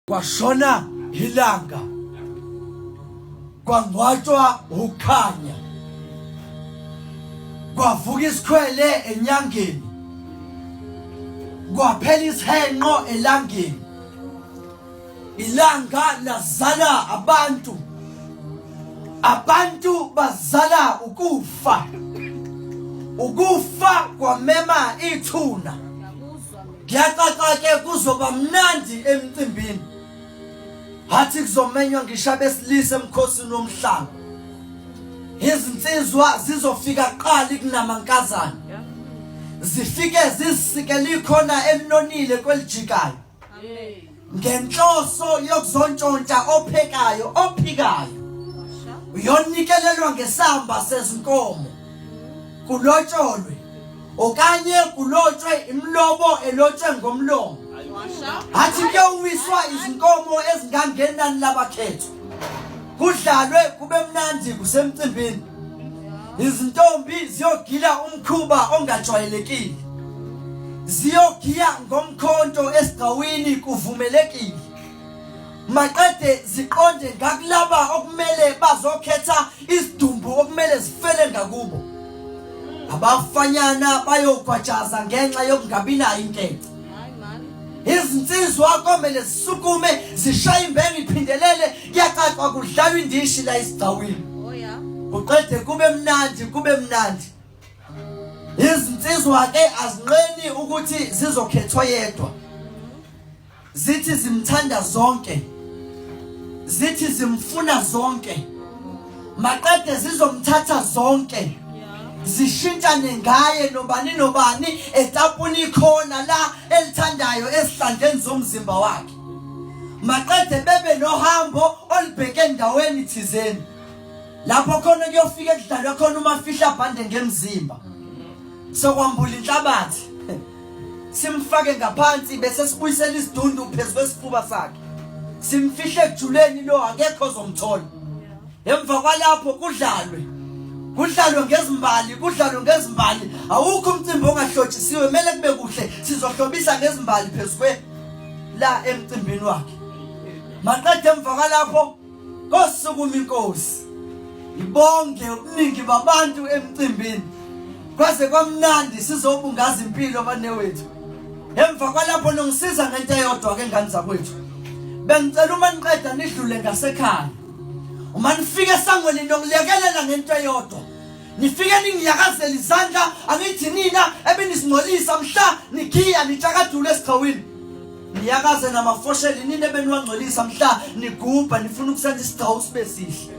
Kwashona ilanga kwangcwatshwa ukukhanya kwavuka isikhwele enyangeni kwaphela isihenqo elangeni ilanga lazala abantu abantu bazala ukufa ukufa kwamema ithuna Kuyacaca ke kuzoba mnandi emcimbini. Hathi kuzomenywa ngisho abesilisa emkhosini womhlanga. Izinsizwa zizofika qali kunamankazana. Zifike zisikele ikhona elinonile kwelijikayo. Ngenhloso yokuzontshontsha ophekayo ophikayo. Uyonikelelwa ngesamba sezinkomo. Kulotsholwe okanye kulotshwe imlobo elotshwe ngomlomo athi kuyowiswa izinkomo ezingangenani labakhetho kudlalwe kube mnandi kusemcimbini izintombi ziyogila umkhuba ongajwayelekile ziyogiya ngomkhonto esigcawini kuvumelekile maqede ziqonde ngakulaba okumele bazokhetha isidumbu okumele zifele ngakubo abafanyana bayogwajaza ngenxa yokungabi nayo inkece izinsizwa komele zisukume zishaye imbenge iphindelele kuyacacwa kudlalwa indishi la esigcawini oh, kuqede kube mnandi kube mnandi izinsizwa ke azinqeni ukuthi zizokhethwa yedwa Zithi zimthanda zonke. Zithi zimfuna zonke. Maqede zizomthatha zonke. Zishintshane ngaye nobani nobani etapuni ikhona la elithandayo ezihlandleni zomzimba wakhe. Maqede bebe nohambo olubheke endaweni thizeni. Lapho khona kuyofika kudlalwe khona umafihla bhande ngemzimba. Sokwambula inhlabathi. Simfake ngaphansi bese sibuyisela isidundu phezu kwesifuba sakhe. Simfihle ekujuleni lo akekho ozomthola. Emva kwalapho kudlalwe. Kudlalwe ngezimbali, kudlalwe ngezimbali. Awukho umcimbi ongahlotshisiwe, kumele kube kuhle. Sizohlobisa ngezimbali phezu kwe la emcimbini wakhe. Maqede emva kwalapho Kosukuma inkosi ibonge ubuningi babantu emcimbini kwaze kwamnandi sizobungaza impilo banewethu emva kwalapho nongisiza ngento eyodwa ke ngane zakwethu bengicela uma niqeda nidlule ngasekhaya uma nifika esangweni nongilekelela ngento eyodwa nifike ningiyakazela izandla angithi nina ebenisingcolisa mhla nigiya nitshakadula esigcawini niyakaze namafosheli nina ebeniwangcolisa mhla nigubha nifuna ukusenza isigcawu sibe sihle.